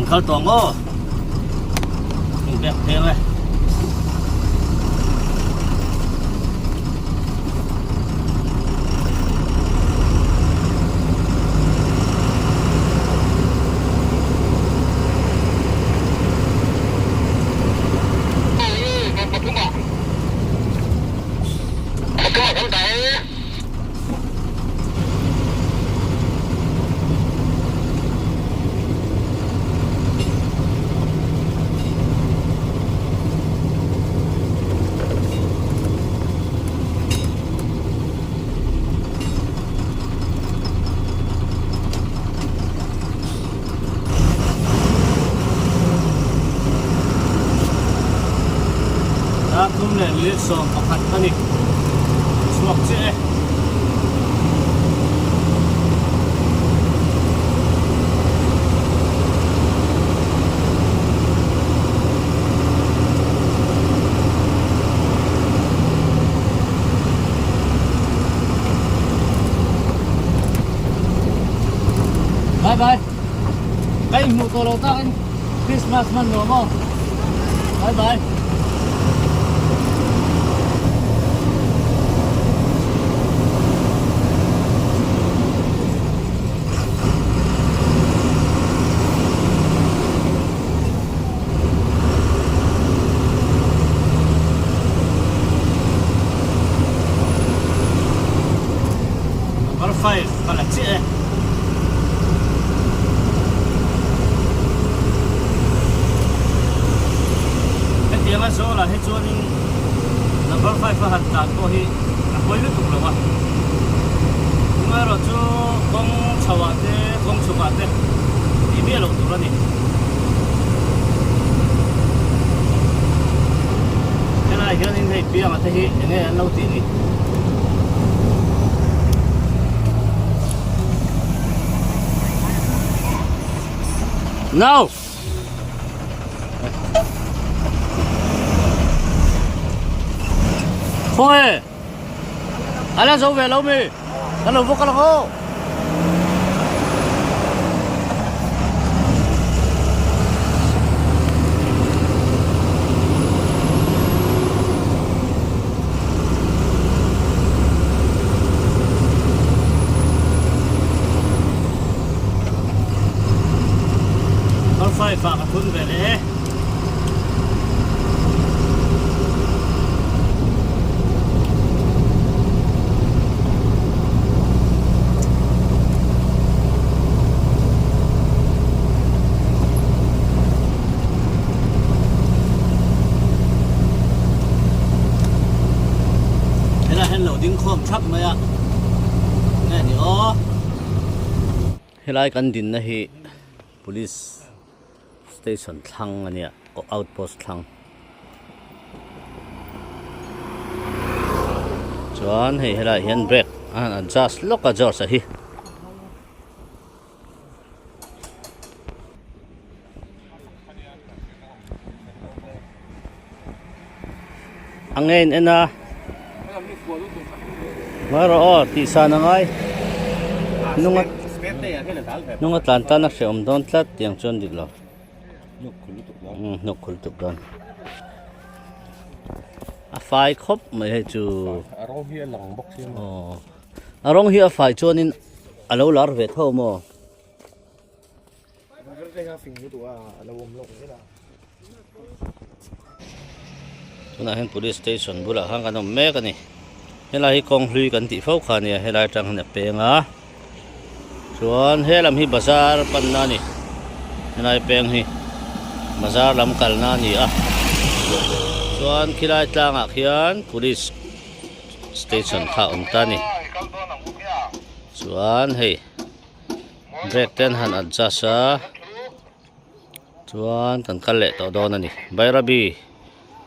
Kal tawh ang aw. In bek pheng e. Dar thum leh minute 11 a ni chhuak chiah e. Bye bye. Ka inhmuh tawh lo takin Christmas hman nuam aw. Bye bye. Number 5 ka la chiah e. Hetianga zawlah hi chuanin number 5 a han tlan pawh hi a pawi lutuk lo a. Amaherawh chu kawng chho ah te kawng chhuk ah te tih miah loh tur a ni. Helai hianin hei pianga te hi enge an lo tih ni. No! Khawnge? A la zo ve lo mi? Kan lo vawk alang aw. Five ah ka thun ve leh e. Helai hian lo ding khawm thap mai a nge ni aw helai kan dinna hi police station thlang a nia outpost thlang chuan hei helaiah hian brake a han adjust lawk a george a hi. A nge in en a ngawi rawh aw tih san a ngai hnung a hnung a tlan tan a hrehawm dawn tlat tiang chuan dik lo hnuk khul tuk dawn a fai khawp mai hei chu a rawng hi a lang bawk sia aw a rawng hi a fai chuanin a lo lar ve tho maw. Tunah hian police station bulah khan kan awm mek a ni helai hi kawng hlui kan tih fo kha a nia helai atang hian a peng a chuan he lam hi bazar panna a ni helai peng hi bazar lam kalna a ni a chuan khilai tlangah khian police station kha a awm ta a ni chuan hei. Brake te an han adjust a chuan kan kal leh tawh dawn a ni Bairabi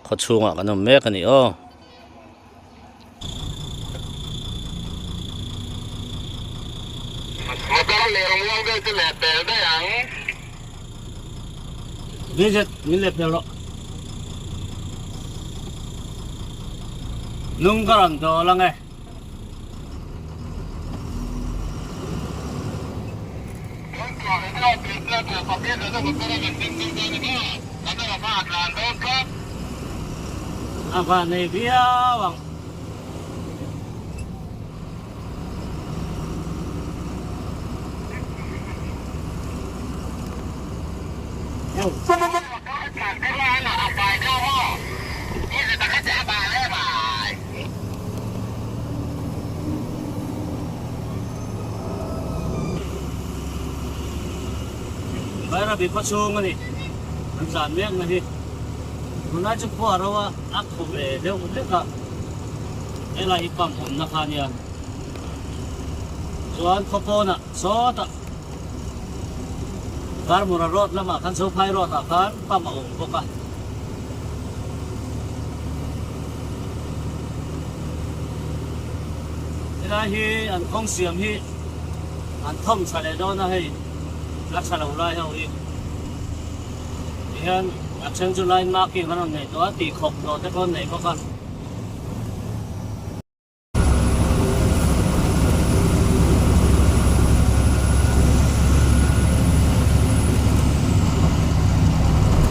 khaw chhungah kan awm mek a ni aw. Visit min leh pel rawh. Nung ka rawn dawl ang e. A van nei viau ang. Bairabi khaw chhung a ni an tlan mek na hi tunlai chu khua ro a a khaw ve deuh hlek a helai hi pump awmna kha ania chuan khaw pawnah sawtah Varmura road lamah khan Zophai road ah khan pump a awm bawk a. Helai hi an kawng siam hi an thawm tha leh dawn a hei la tha lo lai ho hi tihian a then chu line marking an rawn nei tawh a tih khawp tawh te pawh an nei bawk a.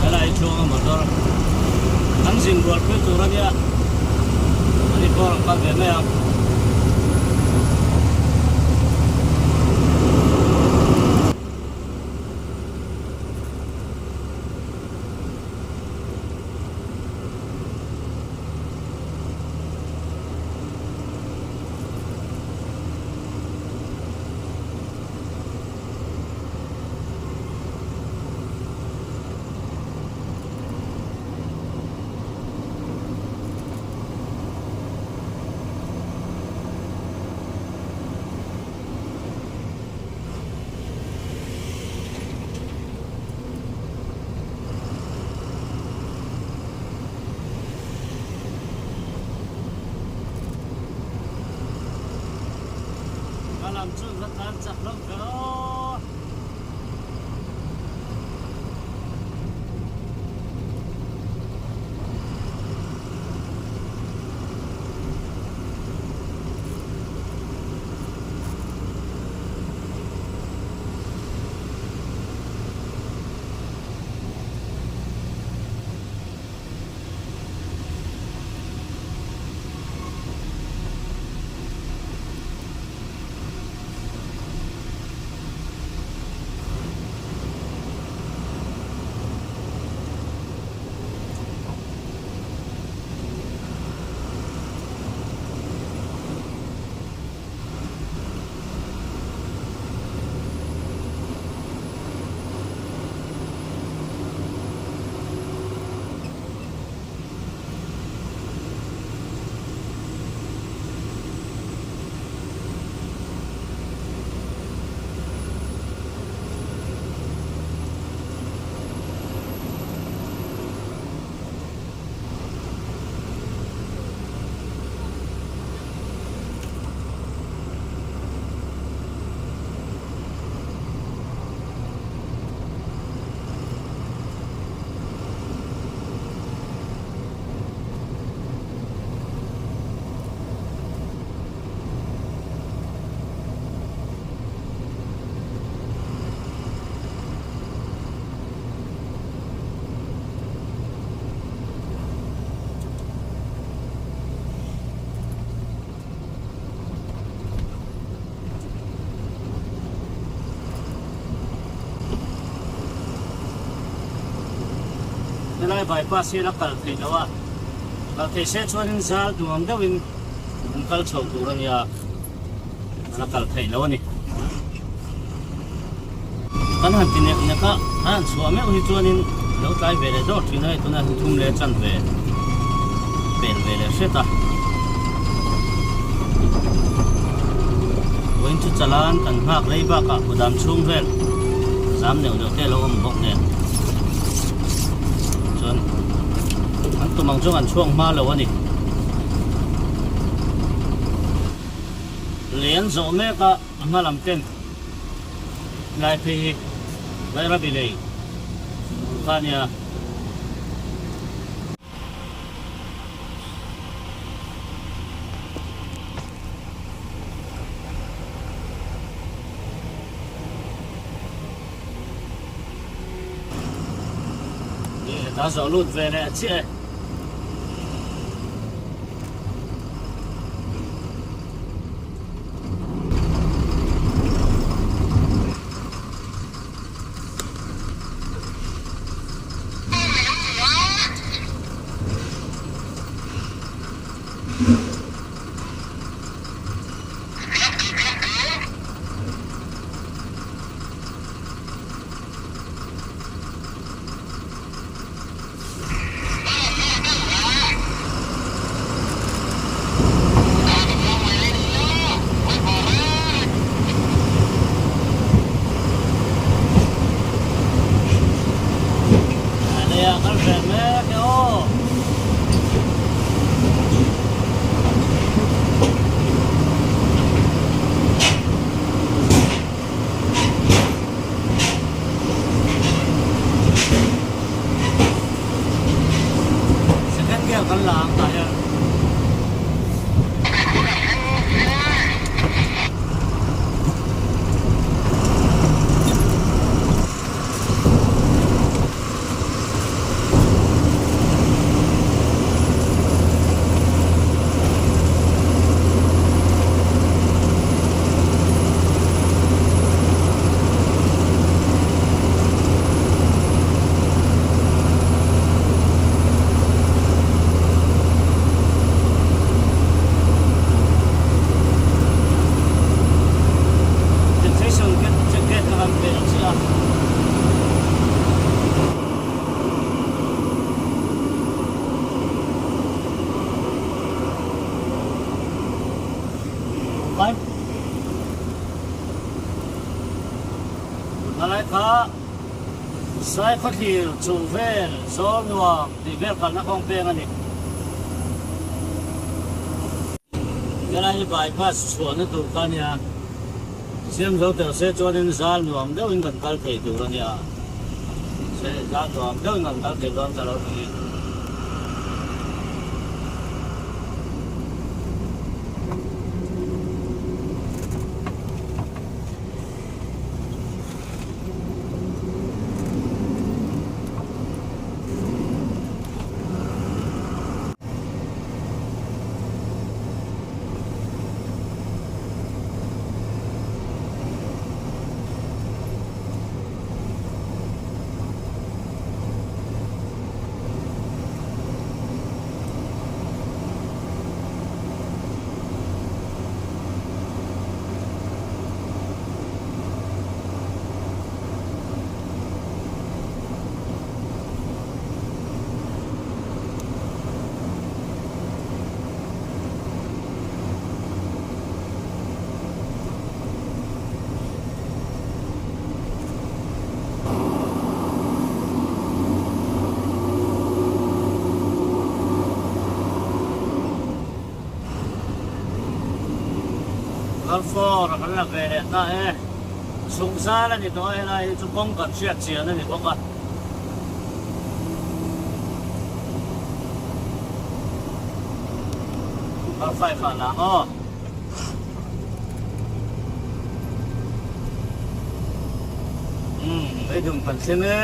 Helai chhunga motor an zin rual pui tur a nia ani pawh a rawn kal ve mai ang. Ka lam chu va tlan chak lo ve aw. Helai bypass hi la kal theih loh a, kal theih se chuanin zal nuam deuhin an kal chho tur a nia, a la kal theih loh a ni. Kan han ti nek nek a, an han chhuah meuh hi chuanin lo tlai ve leh dawr thin a, hei tunah hian thum leh chan ve pel ve leh hret a. Vawiin chu chalan kan nghak rei bakah kudam chhung vel zam neuh neuh te a lo awm bawk nen chuan an tum ang chuan an chhuak hma lo a ni. Lei an zawh mek a, a hma lam ten lai phei hi Bairabi lei kha a nia. Tah zawh lut ve leh chiah e. Leiah kal hreh mek e aw. Second gear kan la ang tah hian. Station gate a kan pel chiah a. Tunalai kha Saikhawthlir chung vel zawl nuam tih vel kalna kawng peng a ni. Helai hi bypass chhuahna tur kha a nia. Siam zo tel se chuanin zal nuam deuhin kan kal thei tur a nia. Se zal nuam deuhin kan kal thei dawn ta lo ni. Kalfawr kan la ve leh ta e. Chhuk zal a ni tawh a, helai hi chu kawng kan hriat chian a ni bawk a. Kal fai fah lah aw. Umm, leidum kan thleng e.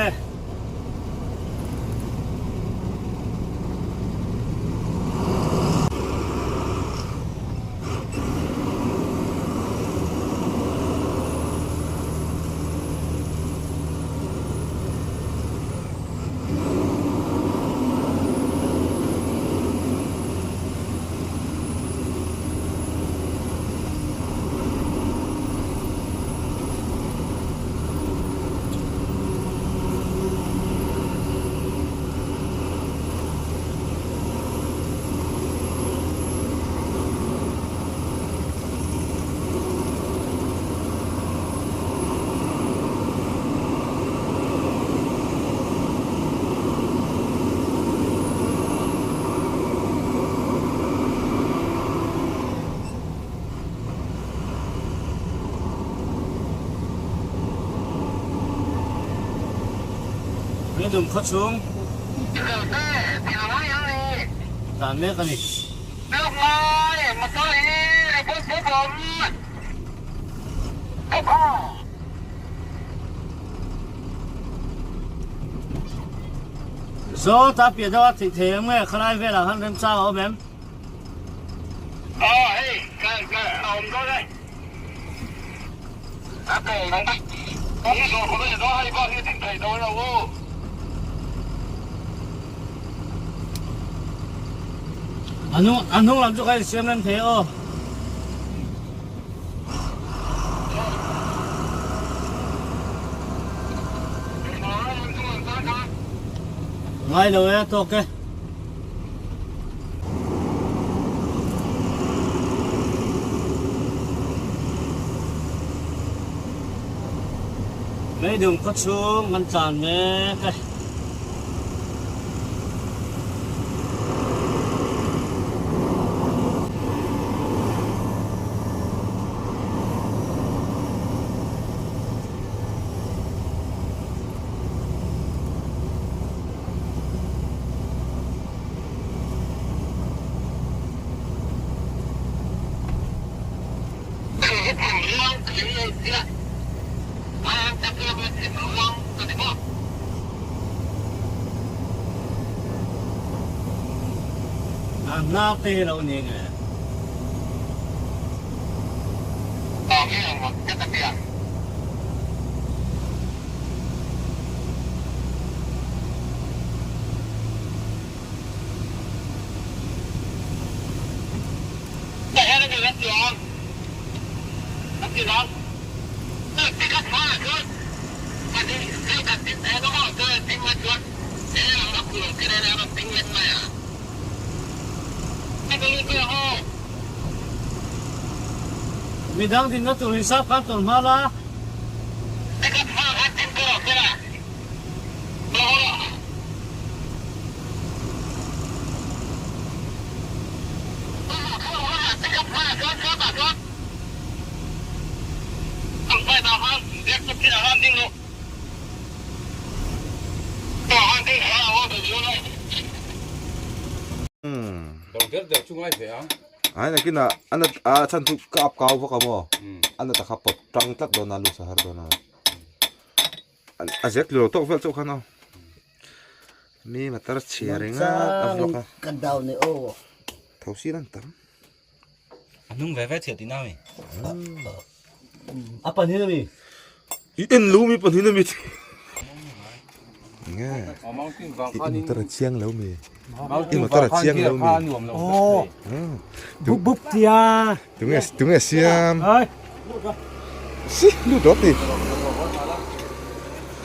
Tuidum khaw chhung dan mek a ni. Saw ta piah deuh a theih thei em nge khalai velah khan remchang a awm em? Aw hei ka ka a awm dawn e. A kawl ang i zawh khawp a ni dawn hei bak hi ding thei dawn lo u. A hnung a hnung lam chu ka insiam rem thei aw. Ngai lo e tawk e. Meidum khaw chhung kan tlan mek e. A hnar te hi lo ni nge. Midang dinna tur hisap khan tawn hma la. Ai nakinah a na a chhan chu ka up kau vak a maw a na takha pawt tang tlat dawn a lu sa har dawn a a zek lo tawk vel chauh khan a mi motor chhia ringawt a vlog a kan down e aw tho sin an tam a hnung ve ve chhiat tihna a mi a pahnih a mi i en lo mi pahnih a mi nge i motor a chiang lo mi i motor a chiang lo mi bup bup tia tunge tunge siam si lut rawt ni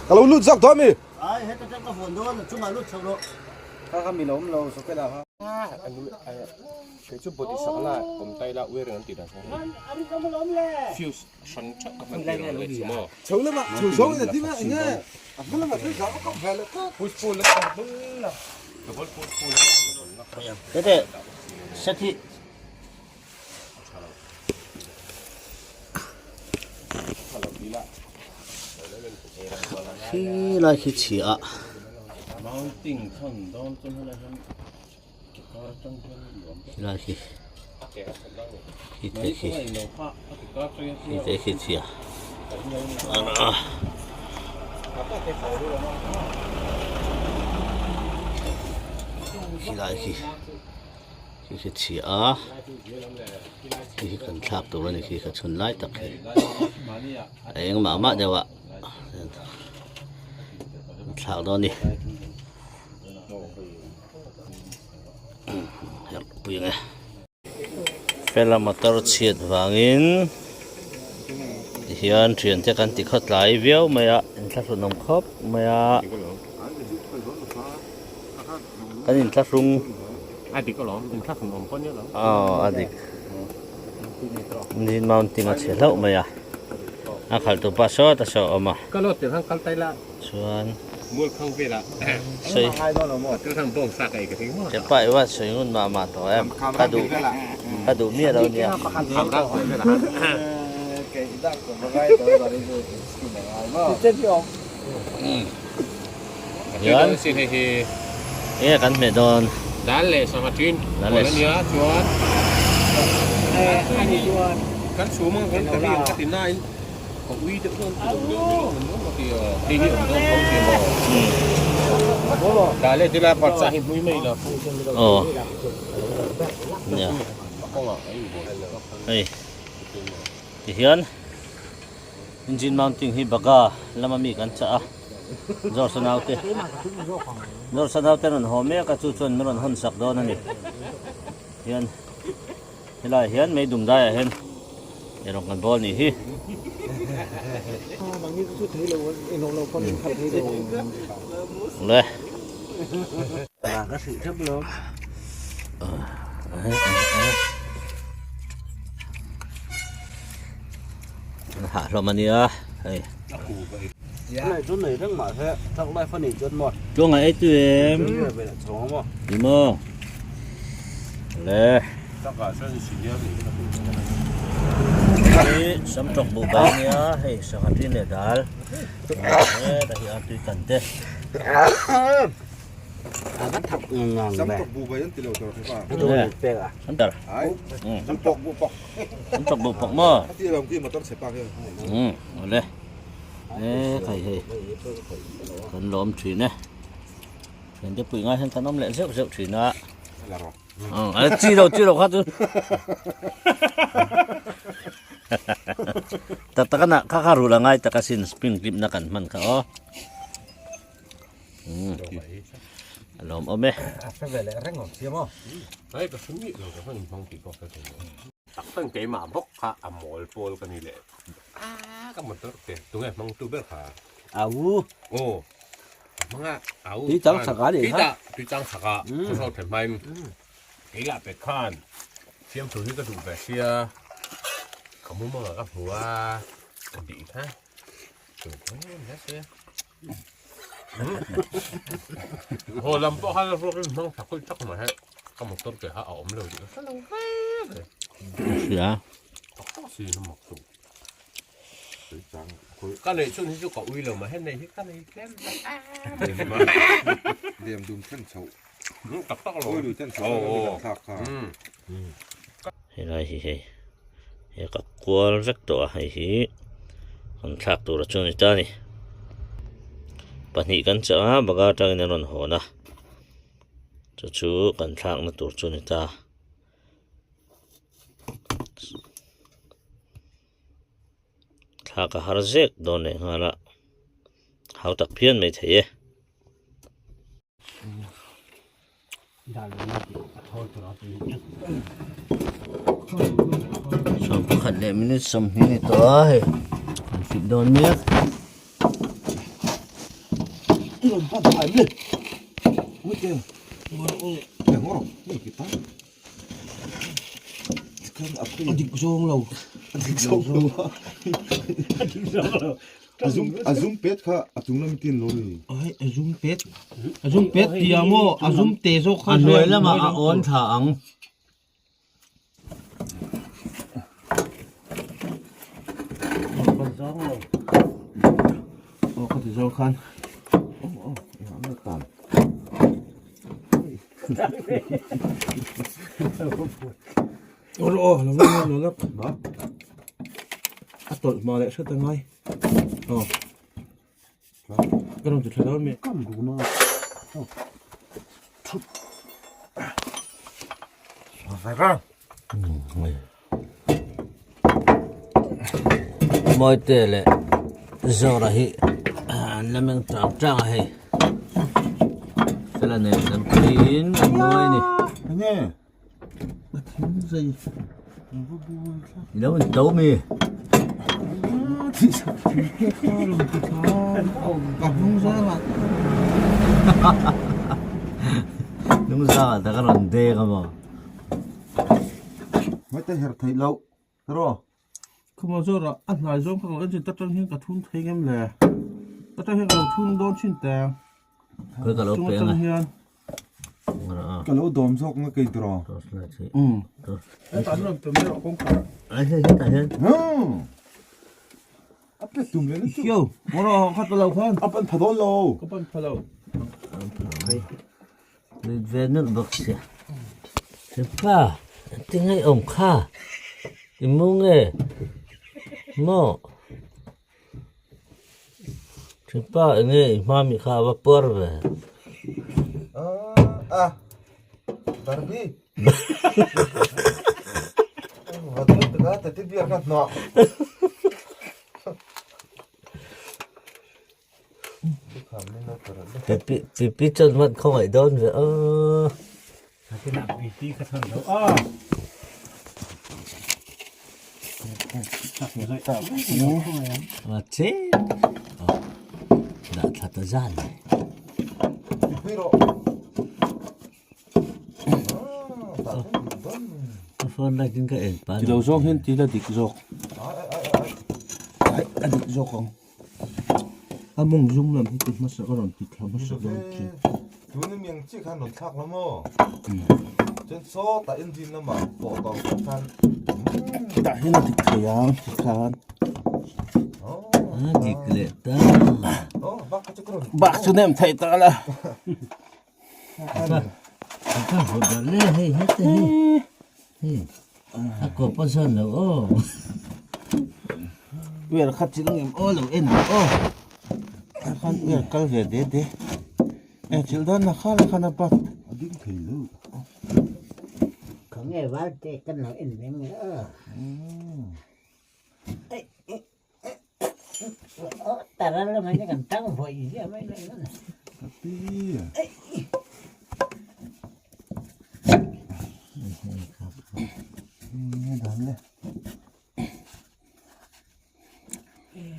ka lo lut zawk dawn mi ai heta tang ka vawn dawn chungah lut chho rawh kha kha mi lo awm lo socket ah kha kei chu body sak la awm tai la wiring an tih dan kha fuse hran theuh ka hman tir ang leh chu maw chho lamah chho zawng in a ding a enge a hma lamah thil zau a kap ve leh tlat push pull a tha dul la double push pull a tete set hi Khi lai khi chhia a. Khi lai khi khi te khi khi te khi chhia a. Khi lai khi. Khi khi chhia a khi hi kan thlak tur a ni khi ka chhun lai tak hi a eng mah mah deuh a thlak dawn a ni herh pui ang e fela motor chhiat vangin tihian thiante kan ti khaw tlai viau mai a inthlahrun awm khawp mai a. Kan inthlahrung A dik alawm, inthlahrung awm pawh nia lo. Aw a dik. Engine mounting a chhe hlauh mai a. A khalh tu pa sawt a saw awm a. Ka lawt tir khan kal tai la. Chuan. Mual khang velah. Sawi. Tir khan bawng sa ka ei ka thing maw. Che pa i va sawi ngun mah mah tawh em. Ka duh ka duh miah lo nia. Hian enge kan hmeh dawn dal leh sangha thin pawl a nia chuan kan chhum ang kan ka ri ang ka ti nain. Ka ui deuh dawn ti deuh deuh deuh awm awm a ti a, hei hi awm dawn tho ti a maw? Dah leh tilai parcha hi hmui mai la. Aw. Nia. A kawngah a inbual tak khan. Hei. Tihian engine mounting hi baga lama mi kan chah a. George a naute. George a naute rawn haw mek a chu chuan min rawn hawn sak dawn a ni. Hian Helaiah hian mei dum daiah hian eirawng kan bawl nih hi. Le. Hah hlawm a nia hei. Tluanga ei tu em? Ni maw? Le. Hei sam tawk buh bai a nia hei sangha tin leh dal heta hi a tui kan te. Sam tawk buh bai an ti lo tur kha. Sam tar. Sam tawk buh pawk. Sam tawk buh pawk maw? A ti lo khi motor chhe pak hian. Le. E khai hei kan lawm thin e. Thiante pui ngai hian kan awm leh zeuh zeuh thin a. A chi lo chi lo kha chu. Tak tak ana kha kha rul angai tak asin spring clip na kan hman kha aw. A lawm awm e. A hre ve leh reng awm sia maw. Ai ka hre miah lo ka hman hmang tih pawh ka hre lo. Tak tak keimah bawk kha a mawl pawl ka ni leh. A ka motor te tunge hmang tu ber kha. Au. Aw. Hmanga au. Tui chang chak a ni kha. Tui chang chak a. Ka zawt thei hmain. Kei lah pek khan fiamthu hi ka duh ve sia. Ka mumanga ka hmu a. Ka tih kha. Haw lam pawh khan a ruak in hmang tha kawih tak mai hei ka motor ke kha a awm lo tih ka hre lo hle mai. Hria. Tak tak si na mak chu. Ka neih chhun hi chu ka ui lo mai hei nei hi ka nei tlem ta. Liam dum then chho. Tak tak lo. Ui lui then chho kan thlak kha. Helai hi hei he ka kual vek tawh a hei hi kan thlak tur a chu a ni ta a ni pahnih kan chah a baga atangin an rawn hawn a chu chu kan thlakna tur chu a ni ta. Thlak a har zek dawn leh nghal a hau tak phian mai thei e. Sawm pakhat leh minute sawmhnih a ni tawh a hei an fit dawn mek. A dik zawng lo. A dik zawng lo. A dik zawng lo. A zum a zum pet kha a chung lam tin lo ni. Ai a zum pet. A zum pet tia maw a zum te zawk kha. A hnuai lamah a awn thla ang. Zawng lo. Aw ka ti zawng khan. Aw aw an tan. Aw aw lo lo lo lo a tawlh hma leh hret angai aw ka rawn ti tha dawn mi kam ru na Mawite leh Zora hi an la meng chang chang a hei fela nen an puiin an nuai a ni. Enge? I lo in to mi? Hnung zangah tak a rawn deng a maw? Hmaite her theih loh rawh. Khuma zawrah a hnai zawng ka lo en chin ta tang hian ka thun thei ngem le. Ta tang hian ka lo thun dawn chin teng. Khawi ka lo Chung pe atang anga. hian. Ka lo dawm zawk nga kei draw. Torchlight hi. Hetah an rawn pe mai rawh kawngkhar ah. Ai hei hetah hian. A pe tum leh na chu. Kio, mawrawh kha ta lo khan. A pan pha dawn lo. Ka pan pha lo. Mit ve nulh bawk sia. Hepa, tinge i awm kha? I mu nge? Maw? Thipa enge i hma mi kha a va puar ve. A Barbie. Va dun taka teddy bear kha hnawh. Pipi pipi chuan hman khawngaih dawn ve aw. A che dah thla ta zan mai. Ka phone light in ka en pan. Ti lo zawng hian ti la dik zawk. A dik zawk ang. A mawng zum lam hi ti hmasa ka rawn ti thla hmasa dawn khi. Tuna miang chi khan rawn thlak la maw? Chuan sawtah engine lamah pawh tawh khan. Tah hian a dik thei ang ti khan. A dik leh ta. Bak chu nem thei ta la. Ka hmu ber le hei hete hi. Hei a kawp a zawn lo aw. Wer kha chi ngem aw lo en ang aw. A khan wer kal ve de de. E chil dawn na kha la khan a bat. A ding thei lo. Khaw nge val te kan lo en ve nge aw.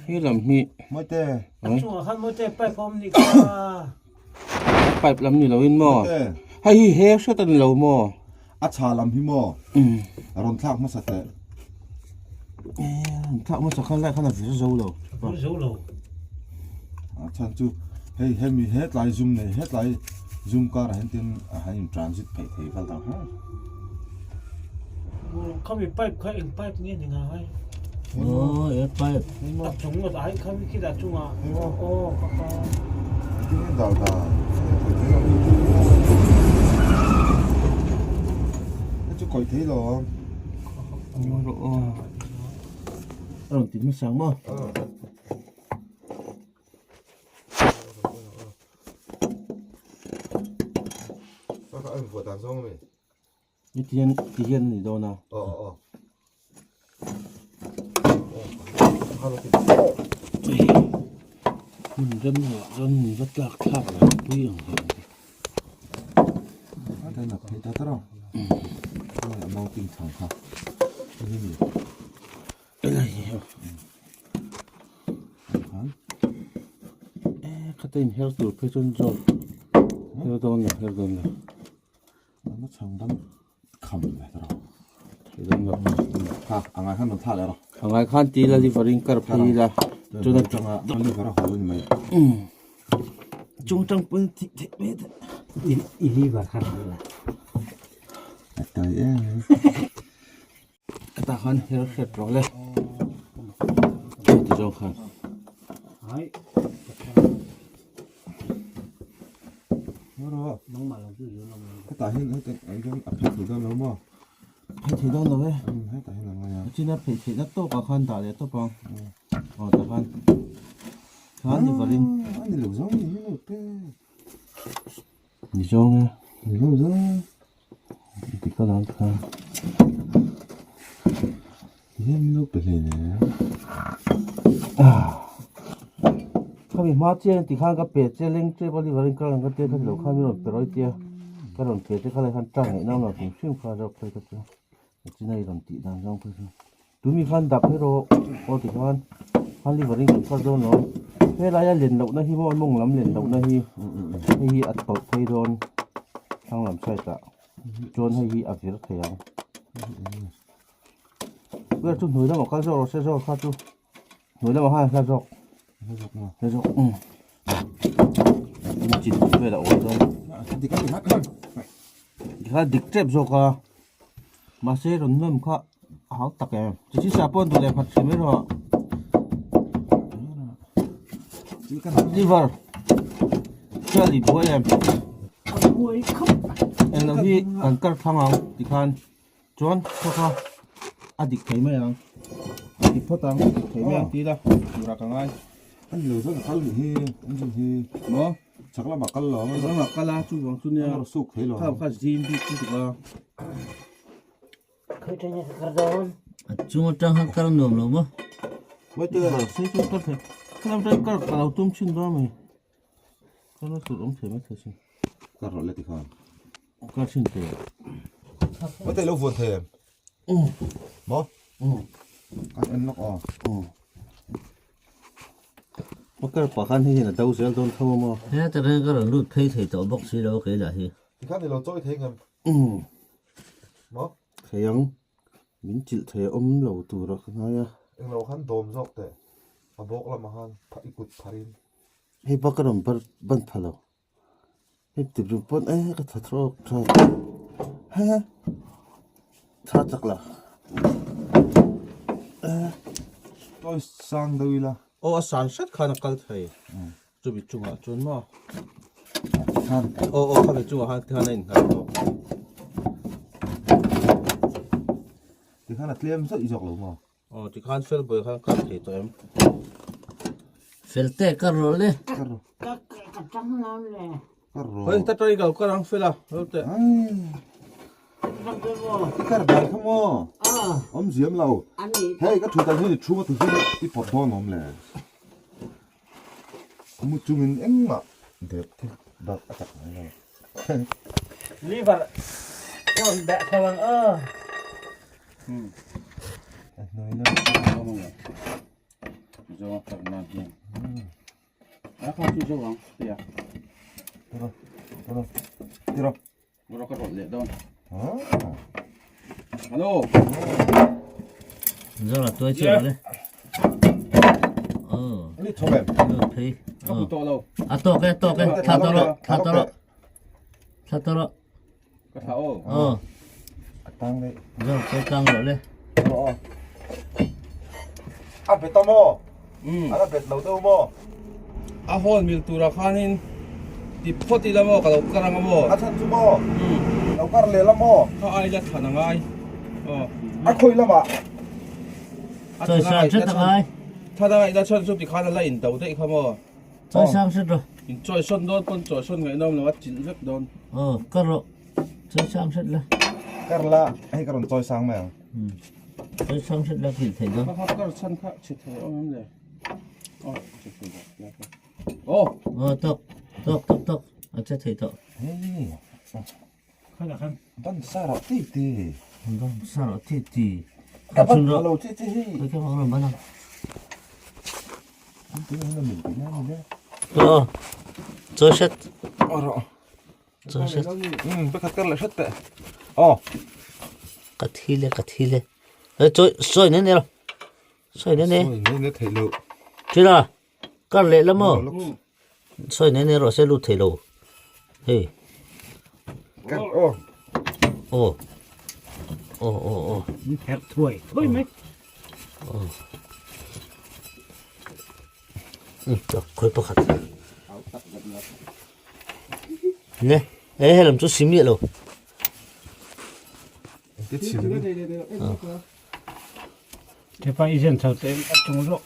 He lam hi pipe lam ni lo in maw hei hi he hret a ni lo maw a chha lam hi maw a rawn thlak hmasa teh thlak hmasa khan lai khan a vir zo lo zo lo a chhan chu hei hemi hetlai zum nei hetlai zum karah hian tin a han in transit theih thei vel dang hle khami pipe kha eng pipe nge ni ngai oh e pipe a chung a ai khami khi da chunga oh ka ka ding dal da chu koi thei lo a rawn ti hmasa ang maw Hetiang ti hian a ni dawn a. Hmun rem ah chuan min va tlak thlak lo pui ang hlauh ang. Khata in her tur phei chuan zawk her dawn lo her dawn lo na chhang dam kham le tara thei dawn lo ha angai khan rawn thla leh rawh angai khan ti la liver in kar phei la chuan atanga liver a haw ni mai chung tang pawn thih theih mai ta i liver kha la a tai em Hetah khan her hret rawh le heti zawng khan hetah hian a phei thei dawn lo maw phei thei dawn lo e hetah hian a ngai a china phei theih na tawk ah khan dah leh tawp ang aw tah khan khan ni varin a ni lo zawng ni hi lo te ni zawng e ni lo zawng Ti ka lai kha. Hian lo pe hle ne. Khami hma chian ti khan ka pe che leng che pali varin ka lang ka tia kha lo khan mi rawn pe rawi tia ka rawn pe che kha lai khan tang ngaih nang lo hrim hrim kha zawk phei ka chu chinai rawn tih dan zawng phei chu tumi khan dap hi rawh aw ti khan khan liver in kan kal dawn lo helaia len lohna hi maw a mawng lam len lohna hi hei hi a tawlh phei dawn thlang lam side ah chuan hei hi a vir thei ang vel chu hnuai lamah kal zawk rawh se zawk kha chu hnuai lamah khan a hla zawk hla zawk um chin vel a awl dawn tikhan dik tep zawk a. Mahse rawn nawm kha a hau tak em chi chi sa pawh an duh leh nghat hrim erawh liver chuan i buai em englo hi kan kar thlang ang tikhan chuan khaw kha a dik thei mai ang a dik phawt ang a dik thei mai ang tih ila tura ka ngai. A ni lo chuan a kal nih hi engine hi maw chak lamah kal lo ang chak lamah kal a chuvang chu nia a nawr suk thei lo kha kha zim bik lutuk a. A chung atang khan kar nuam lo maw? Wait te sei chu kar thei khalam atang kar ka lo tum thin dawn mai kar na tur awm thei mai thei sin kar rawh le ti khan kar thin te wait te lo vuan thei em maw kan en lawk aw a kar pah khan hei hian a do zel dawn tho a maw he tak hian ka rawn lut phei thei tawh bawk si lo kei lah hi ti khan i lo chawi thei ngem maw thei ang min chilh thei a awm lo tur a ka ngai a englo khan dawm zawk teh a bawk lamah khan i kut phar in hei bak a rawn ban pha lo hei ti ru pawn e ka tha thlawk tha he tha chak la e tawi sang deuh ila aw a san hret khan a kal thei chumi chungah chuan maw aw aw khami chungah khan tikhan a innghat tawh tikhan a tlem zawih zawk lo maw Aw tikhan fel bawi khan kal thei tawh em? Fel te ka rawh le. Ka rawh. Ka ka tang lo le. Ka rawh. Hoi ta tari kal kar ang fel a. Hol te. I kar dan kha maw? Awm ziam lo. Hei ka thu tan hian i thu a ti hian i pawt dawn awm le. Mu chungin engmah dep thil bak a chak ngai lo. Liver rawn dah tho ang aw. A hnuai lam. Zo a kar nan hian. A kha chu zo ang tia. Tiro. Tiro. Tiro. Ro ka rawt leh dawn. Hello. Zo la tuai chiah le. Oh. Ni thom em. Phei. Ka hmu tawh lo. A tawk e, tawk e. Thla tawh rawh, thla tawh rawh. Thla tawh rawh. Ka thla aw. Oh. A tang le. Zo tuai tang rawh le. Aw. A bet a maw? A la bet lo deuh maw? A hawn mil turah khanin ti phawt ila maw ka lo kar ang a maw? A chhan chu maw? Lo kar leh la maw? Kha ai la thlan a ngai. Aw. A khawi lamah? A Chawi thlan a sang ngaih hret a ngai. Thlan a ngaih na chhan chu tikhan a la in do daih kha maw? Chawi sang hret rawh. In chawi sawn dawn pawn chawi sawn ngaihnawm lo a chilh vek dawn. Aw kar rawh. Chawi sang hret la. Kar la, hei ka rawn chawi sang mai ang. Chawi sang hret la thil thei dawn. Kha kar chhan kha chhe thei awm em le? Aw chhe thei dawn. Aw. Aw tawk tawk tawk tawk a che thei tawh. Hei. Kha lah khan. Ban sa rawh ti ti. Ban sa rawh ti ti. Ka ban lo ti ti hi. Ka ban lo ban ang. Ti hi min ti na ni le. Aw. Chawi hret. Aw rawh. Chawi hret. Pakhat kar leh hret teh. Aw. Ka thi le ka thi le. Ê chawi sawi ne ne lo. Sawi ne ne. Sawi ne ne thei lo. Thila kar leh la maw. Sawi ne ne rawh se lut thei lo. Hei. Kar aw. Aw. Aw aw aw. Herh thuai thuai mai. Aw. Khawi pakhat. Ne, e helam chu sim miah lo. Tepa i zen chho te a chung zawk.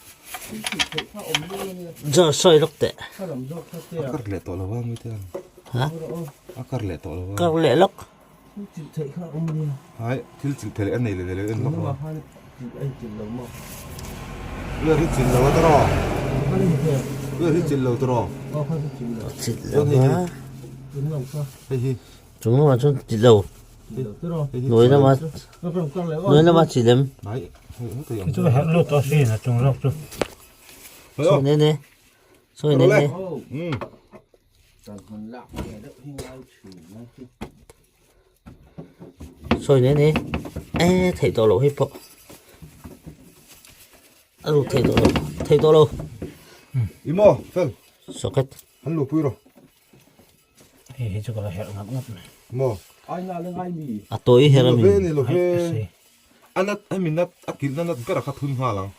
Zo sawi lawk teh. A kar leh tawh lo a mite an. Ha? A kar leh tawh lo a. Kar leh lawk. Hai, thil chilh theih leh a nei leh nei lo en lawk a. Ui a hi chilh lo a tawrh aw. Ui a hi chilh lo tawrh aw. Chilh lo a. Hei hi. Chung lamah chuan chilh lo. Hnuai lamah hnuai lamah chilh em. Chu herh lut tawh sin a chung zawk chu. Sawi ne ne. Sawi ne ne. Sawi ne ne e thei tawh lo hei pawh a lut thei tawh lo thei tawh lo Imo fel socket han lu pui rawh Hei hi chu ka la herh ngap ngap mai. Maw a tawi her ami Ni lo ve ni lo ve a nat hemi nat a kilhna nat ber a kha thun nghal ang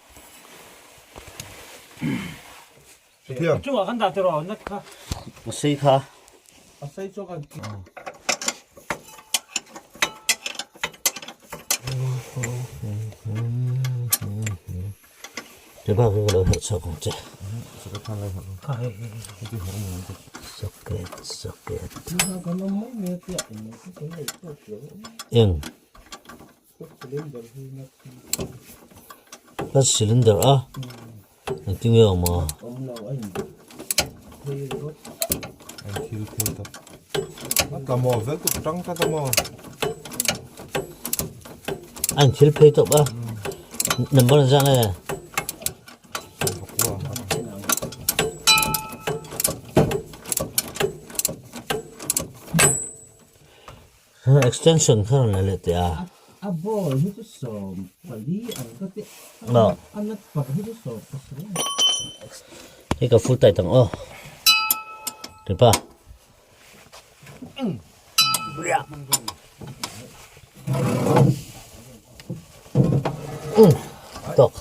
Thiam. Chungah kan dah tiraw nat kha. A sei kha. A sei chu kan Te bak hi ka lo herh chhuak ang che. Socket socket eng gas cylinder a engtin nge a awm a. A inthil phei tawp a number an zah nge. Extension kha rawn la leh teh a. A ball hi chu 14 ang ka ti a nut parh hi chu 17 a ni. Hei ka full tight ang aw. Tipa. Tawk.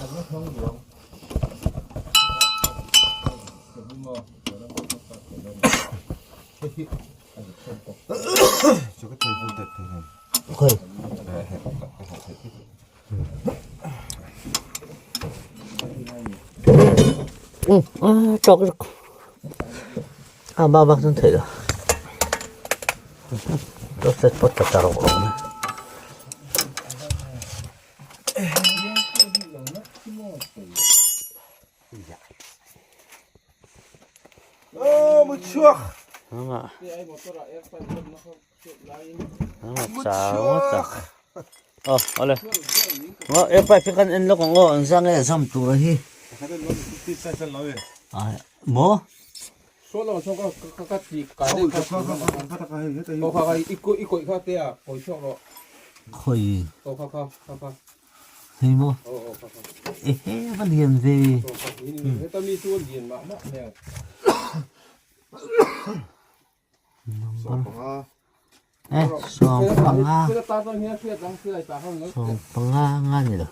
Khoi. Tawk a ba bak chuan theih lo tawk set pawt ta ta rawh awm e. Air pipe hi kan en lawk ang aw an zang nge zam tur a hi maw khawi hei maw ehe a va lian ve. Eh, 15 15 nga ni lo.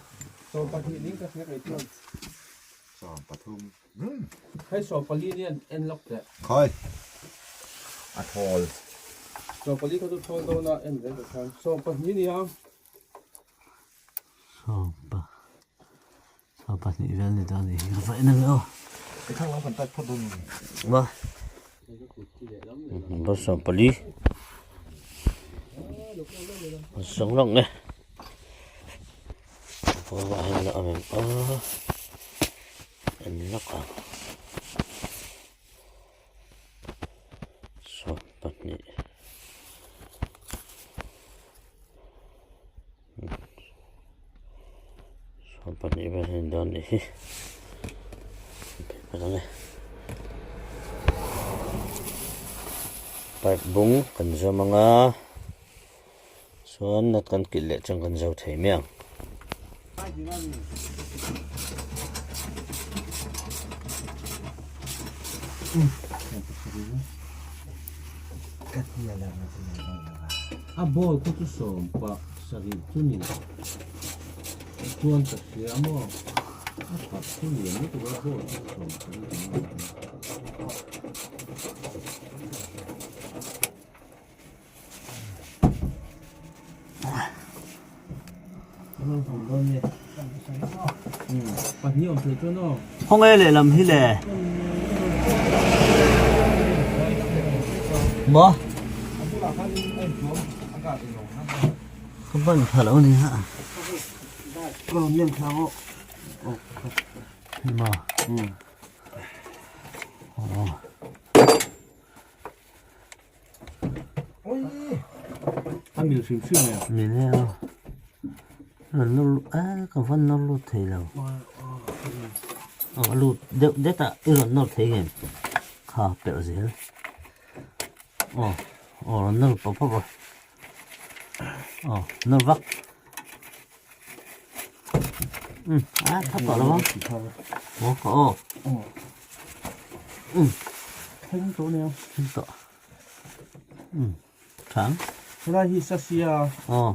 Khoi. A thawl. Sawmpa 20 vel ni dawn a ni hi ka va en ang e aw. Va. Number 14. Sawng lawk nge. Va hian a awm em aw. En lawk ang. 20. 20 vel hian dawn nih hi pipe bung kan zawm ang a chuan nut kan kilh leh chuan kan zo thei mai ang. A ball khu chu sawm pah sarih chu ni chuan ka hria maw a pah chu lian lutuk a ball chu 14 ang a ni. Khawnge lehlam hi le maw ka ban tha lo ni ha maw aw. A mil hrim hrim e. Mil e a. Rawn nawr lut a ka van nawr lut thei lo. Aw a lut deuh det a i rawn nawr thei ngem kha perh zel. Aw aw rawn nawr pawp pawp a. Aw nawr vak. Um a tha tawh lo ang. Aw ka aw. Um. Thleng tawh nia. Thleng tawh. Um thang. Helai hi sasia. Aw.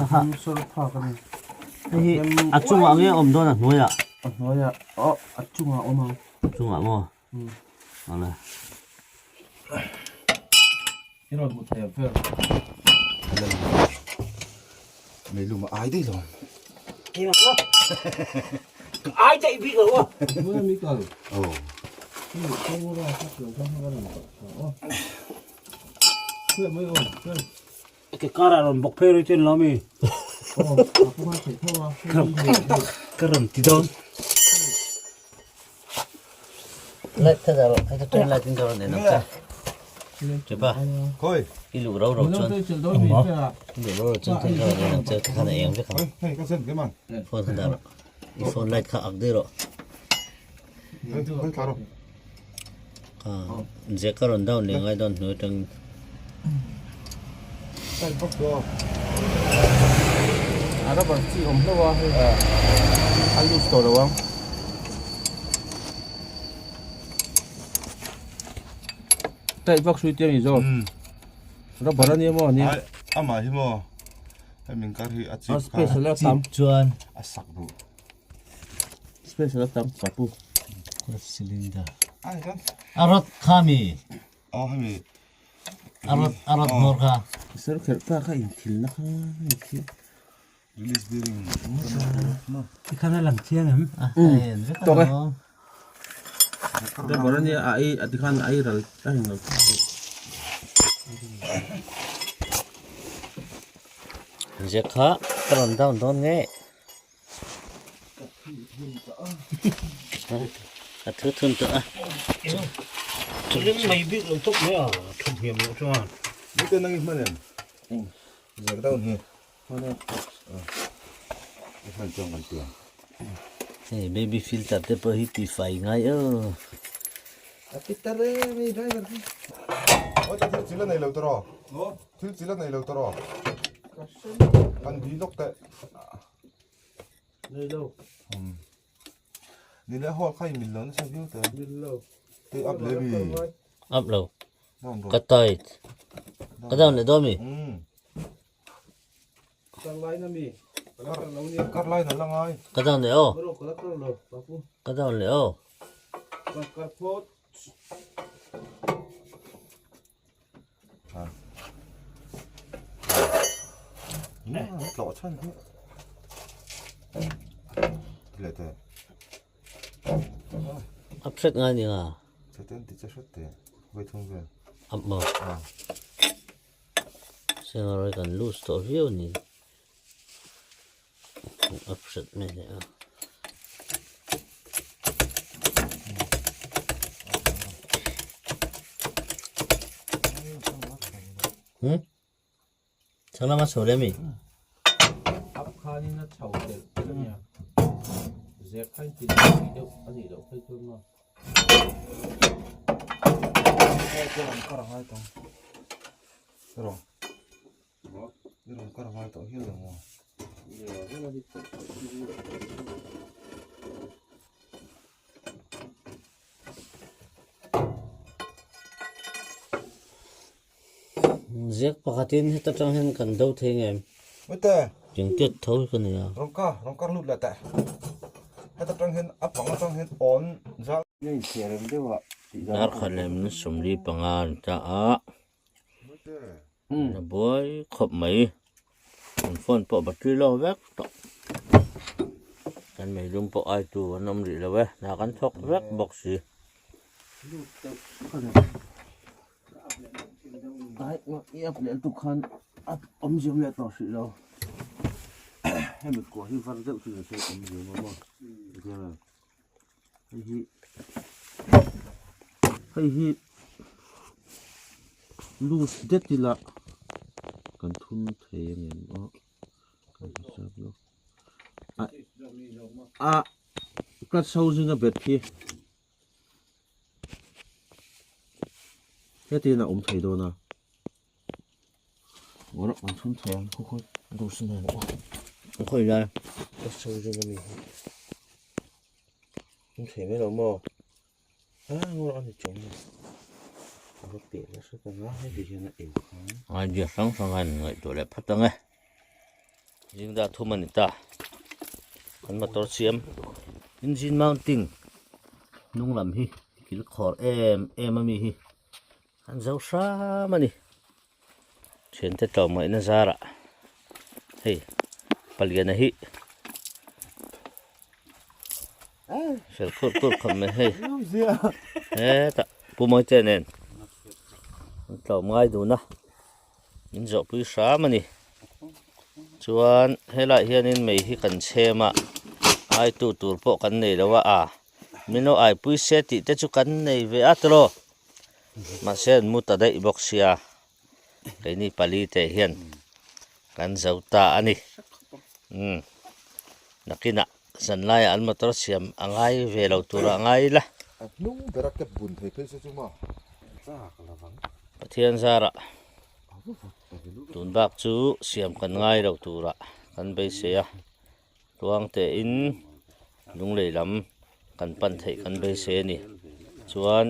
Aha. Sawr phak a ni. Hei hi a chungah nge awm dawn a hnuaiah? A hnuaiah. Aw a chungah awm ang. Chungah maw? Awle. I rawn hmu thei ang vel. Meilum a ai daih lo. Ai daih bik lo a. Ke kar ah rawn bawk phei rei chuan lo mi. Ka rawn ti dawn. Light kha dah rawh, heta train light in ka rawn en ang che. Chepa, i luh ro ro chuan, i luh ro ro chuan train ka rawn en ang che, tikhan a eng vek ang. Phone kha dah rawh, i phone light kha ak daih rawh. Jack ka rawn down leh ngai dawn hnu atangin. A rubber chi awm hlauh a hei a loose tawh lo ang. Tight vak hrui te a ni zawk. Rubber a nia maw nia. Amah hi maw hei min kar hi a chip kha a chip chuan a sak duh. Special a tam papu. Cylinder. A rod kha mi. Aw hemi. A rod a rod hmawr kha. Sir kherh pa kha inthil na kha inthil. Release bearing. Ti khan a lang chiang em? Tawk e. Rubber ania a ei a ti khan a ei ral a eng lo. Jack kha ka rawn down dawn nge. A thu thun tawh a. Ring mai bik lo tawp mai a, thu hniam loh chuan. Mite nang i hman em? Zak down hi. Hman e. I hman chuan kan ti ang. Hei baby filter te pawh hi ti fai ngai aw. A ti ta reng i driver hi. Oi ta thil chil a nei lo tawh rawh. Thil chil a nei lo tawh rawh. Kan di lawk teh. Nei lo. Ni le hall kha i mil lo nasa viau teh. Mil lo. Te up le mi. Up lo. Ka tight. Ka down le dawn mi. Kar lai na mi. Kar lai na la ngai. Ka down le aw. Ka down le aw. Kar phawt. Tlawh chhan hi leh teh up hret ngai ni nga cheten ti che hret te vai thung vel up maw sengaroi kan loose tawh viau ni up hret mai leh a. Chhang lama chho leh mi? Up khanin a chho telh telh a nia. Zek kha in ti deuh a nih loh phei chuan maw. I rawn kar ngai tawh hial lo maw? Ziak pakhatin heta tang hian kan do thei ngem? Mite. Engtiat tho hi ka nei a. Rawn ka, rawn kar lut leh teh. Heta tang hian a pang atang hian awn zal. Dar khat leh minute 45 an ta a. A buai khawp mai an phone pawh battery low vek tawh kan meilum pawh ai tu an awm rih lo e hna kan thawk vek bawk si. Hei hi hei hi loose det ila kan thun thei ang em aw kan hisap lo a a clutch housing a bet hi hetiang a awm thei dawn a ngawrh kan thun thei ang khaw khaw loose a ni lo a khawi lai clutch housing a mi hi. An thei mai lo maw? A ngawr a ni chawm a, a va peh nasa ta nga heti hian a eu kha. Idea hrang hrang a inngaihtuah leh phat ang e. Zingda thum a ni ta. Kan motor siam engine mounting hnung lam hi kil khawr em em a mi hi an zo hram a ni. Thiante tlawmngaihna zarah hei paliana hi. Fel khurh khurh khawp mai hei. Hetah Pu Mawite nen an tlawm ngai dun a, min zawhpui hram a ni. Chuan helaiah hianin mei hi kan chhem a, aitu tur pawh kan nei lo a, a min lo aipui se tih te chu kan nei ve a tiraw. Mahse an mu ta daih bawk sia, keini pali te hian kan zo ta a ni. Umm nakinah zanlaiah an motor siam a ngai ve lo turah a ngai ila. A hnung bera kep bun thei phei se chu maw chak lovang. Pathian zarah tun bak chu siam kan ngai lo turah kan beisei a. Tluang tein lunglei lam kan pan theih kan beisei a ni. Chuan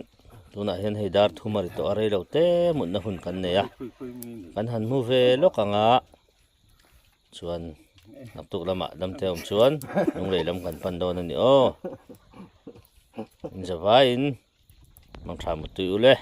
tunah hian hei dar thum a ri tawh a rei lo te mutna hun kan nei a. Kan han hmu ve lawk ang a, chuan naktuk lamah damte awm chuan lunglei lam kan pan dawn a ni aw. Inzavaiin mangtha muttui ule.